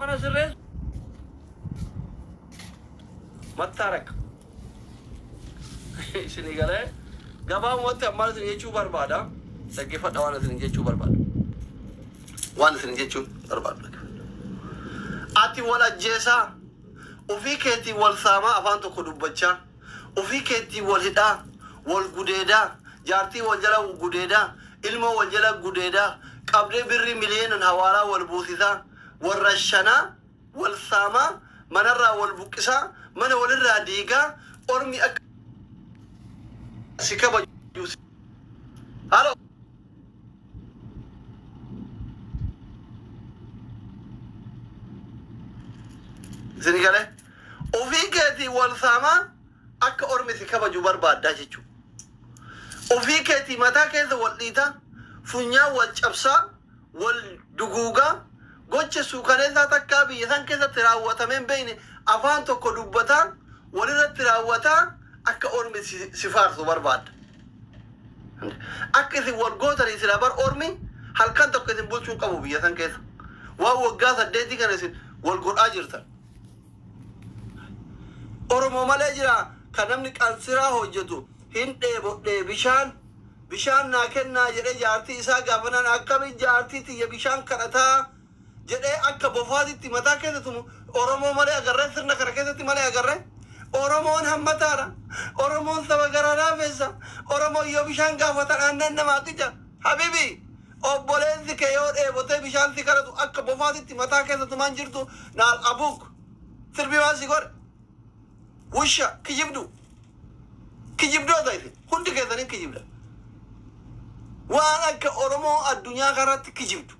Mana sirreessu mattaaraq isinii galee. Gabaabumatti ammaan isin jechuu barbaada, dhaggeeffadha. Waan isin jechuu barbaada, waan isin jechuu barbaadu, ati wal ajjeesaa, ofii keetii wal saamaa, afaan tokko dubbachaa, ofii keetii wal hidhaa, wal gudeedaa, jaartii wal jala gudeedaa, ilmoo wal jala gudeedaa, qabdee birrii miliyeenan hawaalaa wal buusisaa, wal rashanaa, wal saamaa, manarraa wal buqqisaa, mana walirraa diigaa, ormi akka si kabaju. Halo. Isin galee, ofii keetii wal saamaa akka ormi si kabaju barbaaddaa jechuudha. Ofii keetii mataa keessa wal dhiitaa, funyaan wal cabsaa, wal duguugaa, gocha suukaneessaa takkaa biyya san keessatti raawwatamee hin beekne afaan tokko dubbataa walirratti raawwataa akka ormi si faarsu barbaadda. Akka isin wal gootanii silaa bar ormi halkan tokko isin bulchuu qabu biyya san keessa. Waan waggaa 8 kana isin wal godhaa jirtan. Oromoo malee jira kan namni qansiraa hojjetu hin dheebodhee bishaan naa kennaa jedhee jaartii isaa gaafanaan, akkamiin jaartii tiyya bishaan kadhataa jedhee akka bofaatitti mataa keessa tumu Oromoo malee agarree? Sirna kana keessatti malee agarree? Oromoon hammataadha. Oromoon saba garaa laafessa. Oromoon yoo bishaan gaafatan aannan namaa qica. Habibi, obboleessi kee yoo dheebotee bishaan si kadhatu akka bofaatitti mataa keessa tumaan jirtu naal abuuk sirbii waan si godhe. Wusha kijibdu. Kijibdoota isin hundi keessanii kijibda. Waan akka Oromoo addunyaa kanarratti kijibdu.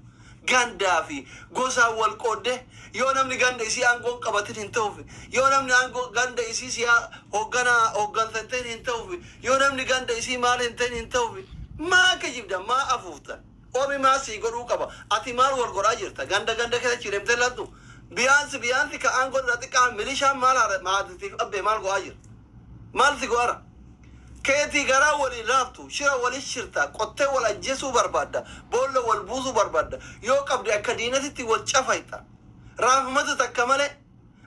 Gandaa fi gosaan wal qoodde, yoo namni ganda isii aangoon qabatin hin ta'uuf, yoo namni aangoo ganda isii siyaa hoogganaa hooggansa hin ta'in hin ta'uuf, yoo namni ganda isii maal hin ta'in hin ta'uuf, maa kijibda? Maa afuuftan? Ormi maa sii godhuu qaba? Ati maal wal godhaa jirta? Ganda ganda keessa chireemtee lattu biyaansi biyaansi ka aangoo irraa xiqqaa milishaan maal maatitiif abbee maal godhaa jira? Maal si godhara? Keetii garaa walii laaftu, shira walii shirta, qottee wal ajjeesuu barbaadda, boolla wal buusuu barbaadda, yoo qabde akka diinatitti wal cafayxa, raafmata takka malee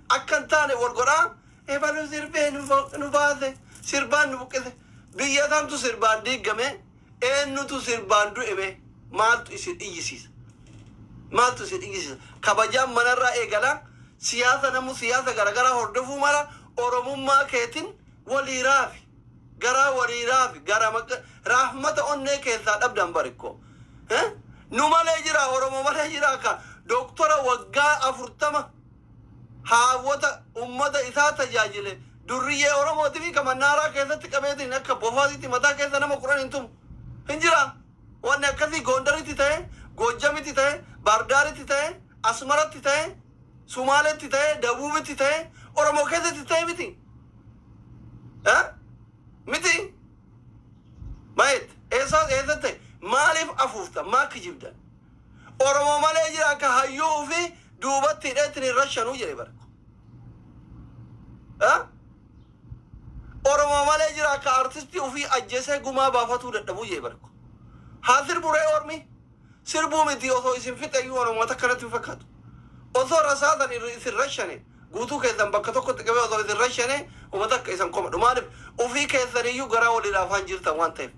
akka hin taane wal godhaa. Ebalu sirbee nu baase, sirbaan nu buqqise. Biyya tamtu sirbaan diigame? Eenyutu sirbaan du'eme? Maaltu isin iyyisiisa? Maaltu isin iyyisiisa? Kabajaan manarraa eegalaa. Siyaasa namu siyaasa garagaraa hordofuu mala, Oromummaa keetin walii raafi, garaa walii raafi. Gara raahmata onnee keessaa dhabdan barikko. Nu malee jira, Oromoo malee jira akka doktora waggaa 40 haawwata ummata isaa tajaajile durriyyee Oromooti fi kamannaaraa keessatti qabeetiin akka bofaatitti mataa keessa nama 10 hin tumu hin jira. Wanni akkasii Gondaritti ta'e, Goojjamitti ta'e, Baardaaritti ta'e, Asmaratti ta'e, Sumaaletti ta'e, Dabuubitti ta'e, Oromoo keessatti ta'e miti miti. Maayet eessa eessatti ta'e? Maaliif afuufta? Maa kijibdan? Oromoo malee jira akka hayyuu fi duubatti hidheetiin hin rashanuu jedhe barko. Oromoo malee jira akka artistii ofii ajjeesee gumaa baafatuu dadhabuu jedhe barko. Haa sirburee ormi sirbuu miti, osoo isin fixeyyuu Oromoo takka natti hin fakkaatu. Osoo rasaasan isin rashane, guutuu keessan bakka tokkotti qabee osoo isin rashane, uummata akka isan komadhu. Maaliif? Ofii keessaniyyuu garaa walii laafaan jirtan waan ta'eef,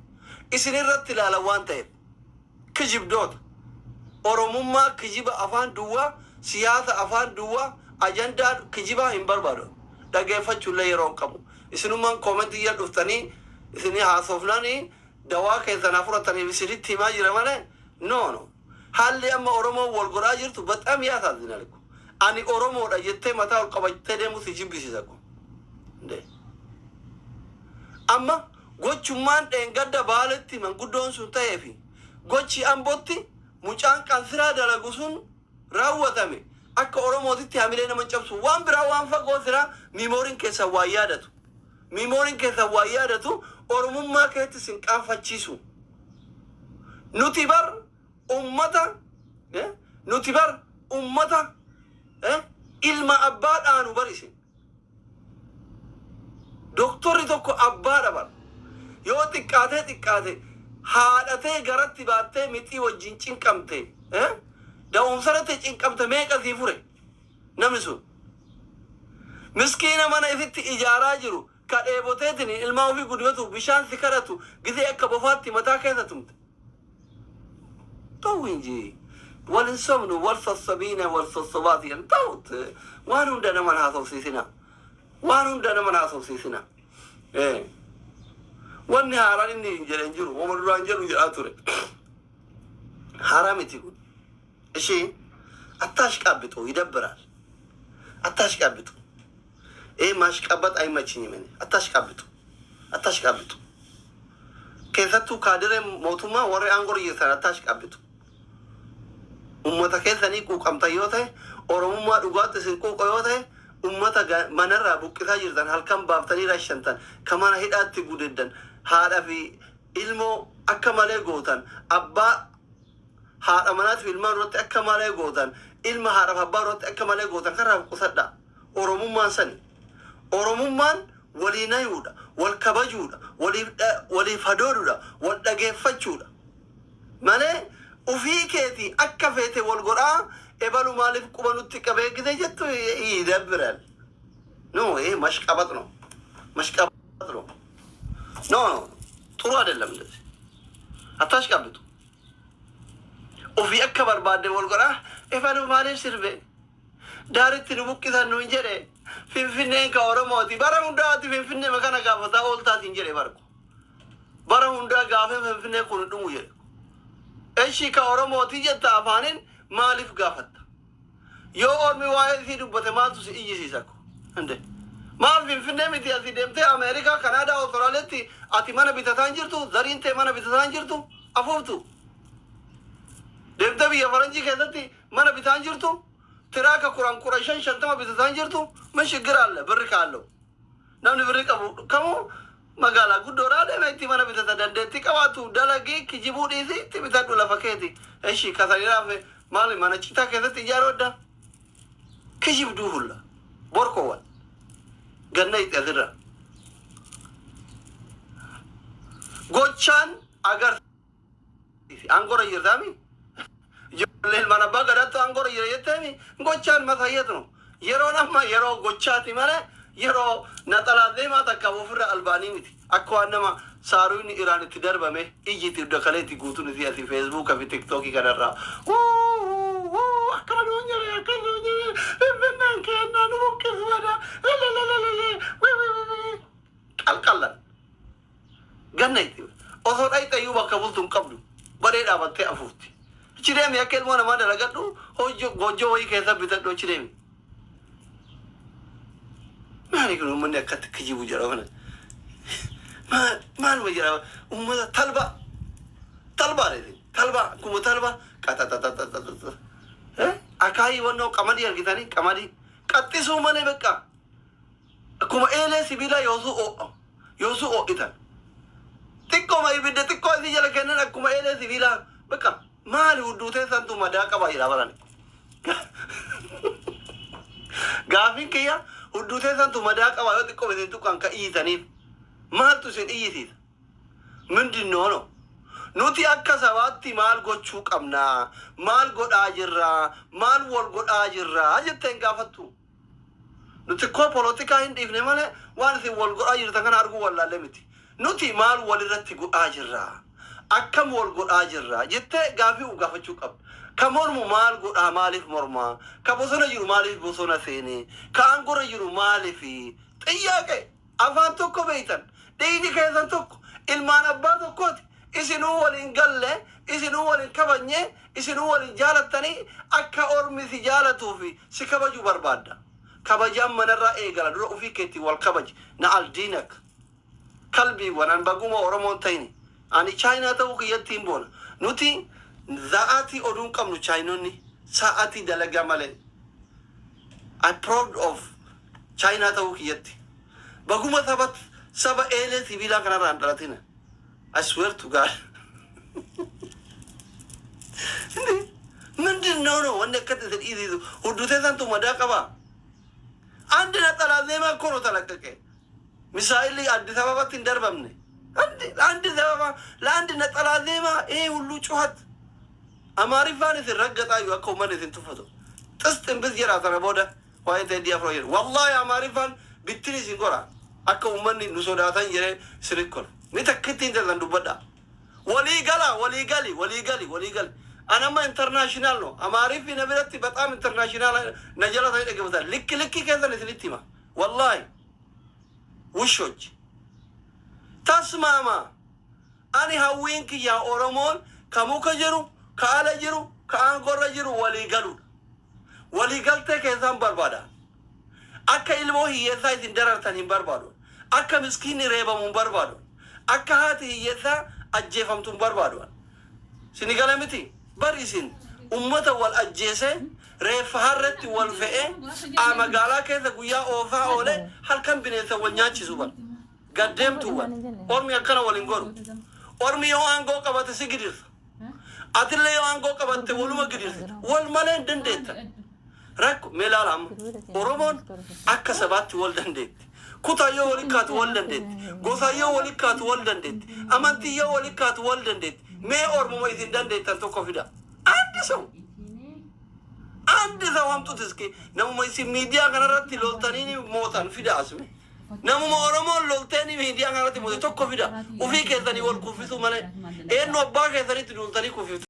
isin irratti ilaalan waan ta'eef. Kijibdoota. Oromummaa kijiba afaan duwwaa, siyaasa afaan duwwaa, ajandaa kijibaa hin barbaadu. Dhageeffachuullee yeroo hin qabu. Isinummaan koomentii jala dhuftanii isinii haasofnanii dawaa keessan haa fudhataniif isinitti himaa jira malee, no, no. Haalli amma Oromoon wal godhaa jirtu በጣም ያሳዝናል እኮ. Ani Oromoodha jettee mataa ol qabattee deemu si jibbisiisa ko. Amma gochummaan dheengadda Baaletti manguddoon sun ta'ee fi gochi Ambootti mucaan qansiraa dalagu sun raawwatame akka Oromootitti hamilee nama hin cabsu. Waan biraa waan fagoo siraa memoryn keessan waan yaadatu. Memoryn keessan waan yaadatu Oromummaa keetti sin qaanfachiisu. Nuti bar ummata, nuti bar ummata ilma abbaa dhaanu bar isin. Doktorri tokko abbaadha bar. Yoo xiqqaatee xiqqaate haadhatee garatti baattee mixii wajjin cinqamte, da'umsarratti cinqamte meeqa sii fure? Namni sun miskiina mana ifitti ijaaraa jiru ka dheeboteetiin ilmaa ofii guddifatu bishaan si kadhatu gisee akka bofaatti mataa keessa tumte. ተው እንጂ wal hin sobnu, wal sossobiina, wal sossobaati ta'ut. Waan hunda nama haasofsiisina, waan hunda nama haasofsiisina. Wanni haaraan inni hin jedhen jiru, wama duraan jedhu jedhaa ture, haaraa miti kun. እሺ አታሽቃብጡ፣ ይደብራል። አታሽቃብጡ። ይህ ማሽቃበጥ አይመችኝም እኔ። አታሽቃብጡ፣ አታሽቃብጡ። Keessattuu kaadiree mootummaa warri aangoo jirtan አታሽቃብጡ። Ummata keessanii quuqamtan yoo ta'e, Oromummaa dhugaatti isin quuqa yoo ta'e, ummata manarraa buqqisaa jirtan, halkan baaftanii rashantan, ka mana hidhaatti gudeddan, haadha fi ilmoo akka malee gootan, abbaa haadha manaatiif ilmaan irratti akka malee gootan, ilma haadhaaf abbaa irratti akka malee gootan kanarraa qusadha. Oromummaan sani. Oromummaan walii nayuudha, wal kabajuudha, waliif hadooduudha, wal dhageeffachuudha. Malee ufii keetii akka feete wal godhaa ebalu maaliif quba nutti qabee gite jettu ይደብራል። No, ይሄ ማሽቃበጥ ነው፣ ማሽቃበጥ ነው። No, no, ጥሩ አይደለም። እንደዚህ አታሽቃብጡ። Ofii akka barbaadde wal godhaa ebalu maaliif sirbe daaritti nu buqqisan nuun jedhe, Finfinneen ka Oromooti, bara hundaati Finfinnee makana gaafataa ooltaatiin jedhe barko, bara hundaa gaafee Finfinnee kun dhumu jedhe. እሺ ka Oromooti jetta afaanin maaliif gaafatta? Yoo ormi waa'ee isii dubbate maaltu si iyyisiisa ko? Inde maal Finfinnee miti, asii deemtee Ameerikaa, Kanaadaa, Awustiraaliyaatti ati mana bitataan jirtu, zariin ta'e mana bitataan jirtu, afuuftu deemtee biyya faranjii keessatti mana bitaan jirtu, tiraaka 10, 15, 50 bitataan jirtu. ምን ችግር አለ? ብር ካለው namni birri qabu kamuu magaalaa guddoodhaa deeme itti mana bitata. Dandeettii qabaatu dalagii, kijibuu dhiisi, itti bitadhu lafa keeti. እሺ kasaniidhaaf maali mana citaa keessatti ijaaruu adda kijibduu hulla borkoowwan ganna itti asirra gochaan agarsiisi. Aangorra jirtaami, ijoollee ilmaan abbaa gadaattu aangorra jira jetteemi, gochaan ማሳየት ነው. Yeroon amma yeroo gochaati malee yeroo naxalaa deemaa takka ofirra albaanii miti. Akka waan nama saaruun Iraan itti darbame ijji dakaleetti guutuun isii asii Feesbuuka fi Tiktookii kanarraa. Akkana nuun jedhe, akkana nuun jedhe, Finfinneen kennaa nu buqqisuudha. Qalqallan. Ganna itti. Osoo dhayxayyuu bakka bultu hin qabdu. Badhee dhaabattee afuufti. Achi deemi, akka ilmoo namaa dalagadhu, goojjoo wayii keessa bitadhu, achi deemi. Maali kun uummanni akkatti kijibu jedha kana? Maaluma jedha uummata talba talbaa dha, talba akkuma talba qaxaxaxaxaxa akaayii wannoo qamadii argitanii qamadii qaxxisuu malee beqqa akkuma eelee sibiilaa yoosuu oo'a yoosuu oo'itan xiqqooma ibidda xiqqoo isii jala kennan akkuma eelee sibiilaa beqqa. Maali hudduutee santu madaa qaba jedha barani. Gaafiin kiyya, hudduutee santu madaa qaba, yoo xiqqoo isin tuqqan ka iyyitaniif maaltu isin iyyisiisa? ምንድን ነው ነው? Nuti akka sabaatti maal gochuu qabnaa? Maal godhaa jirraa? Maal wal godhaa jirraa jetteen gaafattu. Nuti koo polotikaa hin dhiifne malee waan isin wal godhaa jirtan kana arguu wallaalle miti. Nuti maal walirratti godhaa jirraa? Akkam wal godhaa jirraa jettee gaafii uf gaafachuu qabda. Ka mormu maal godhaa? Maaliif mormaa? Ka bosona jiru maaliif bosona seene? Ka aangorra jiru maaliif? ጥያቄ. Afaan tokko beeytan, dhiigni keessan tokko, ilmaan abbaa tokkooti. Isinuu waliin galle, isinuu waliin kabajne, isinuu waliin jaalattanii akka ormi si jaalatuu fi si kabaju barbaadda. Kabajaan manarraa eegala. Dura ufii keetti wal kabaji. Na aldiinak kalbiiwwan an baguma Oromoon ta'ini ani Chaayinaa ta'uu kiyyatti hin boona. Nuti za'aatii oduun qabnu, Chaayinonni sa'aatii dalagaa malee. I proud of Chaayinaa ta'uu kiyyatti. Baguma saba saba eelee sibiilaa kanarraa hin dhalatina. I swear to God. እንዴ ምንድን ነው ነው wanni akkatti isin dhiisisu? Huddutee santu madaa qaba. አንድ ነጠላ ዜማ እኮ ነው ተለቀቀ። ሚሳኤል አዲስ አበባatti hin darbamne. አንድ ዘበባ ለአንድ ነጠላ ዜማ ይሄ ሁሉ ጩኸት። Amaariffaan isin raggaxaayu akka uummanni isin tuffatu. Xis ximbis jedhaa sana booda. Waa'ee Teedii Afroo jedhu. Wallaahi Amaariffaan bittin isin godha. Akka uummanni nu sodaatan jedhee sirriitti godha. Mi takkitti hin jallan dubbadha. Walii gala, walii gali, walii gali, walii gali. Anamma international no. Amaariffi na biratti በጣም international na jala ta'ee dhaggeeffatan. Likki likki keessan isinitti hima. Wallaahi. ውሾች. Tasmaama. Ani hawwiin kiyyaa Oromoon ka muka jiru, ka ala jiru, ka aangorra jiru walii galuudha. Walii galtee keessaan barbaada. Akka ilmoo hiyyeessaa isin darartan hin barbaadu. Akka miskiinni reebamu hin barbaadu. Akka haati hiyyeessaa ajjeefamtu hin barbaadu. Sini gala miti. Bari isin ummata wal ajjeese, reeffa harretti wal fe'ee, magaalaa keessa guyyaa oofaa oole, halkan bineensa wal nyaachisu bar. Gaddeemtu bar. Ormi akkana wal hin godhu. Ormi yoo aangoo qabate si gidirsa. Atillee yoo aangoo qabatte waluma gidirsa. Wal malee hin dandeettan. Rakko mee ilaala amma. Oromoon akka sabaatti wal dandeetti. Kutaa yoo wali kaatu wal dandeetti. Gosa yoo wali kaatu wal dandeetti. Amantii yoo wali kaatu wal dandeetti. Mee Ormuma isin dandeettan tokko fida. አንድ ሰው, አንድ ሰው አምጡት እስኪ። Namuma isin miidiyaa kanarratti loltanii mootan fida asme. Namuma Oromoon lolteeni miidiyaa kanarratti moote tokko fida. Ufii keessanii wal kuffisuu malee. Eenyu abbaa keessanitti duultanii kuffiftu?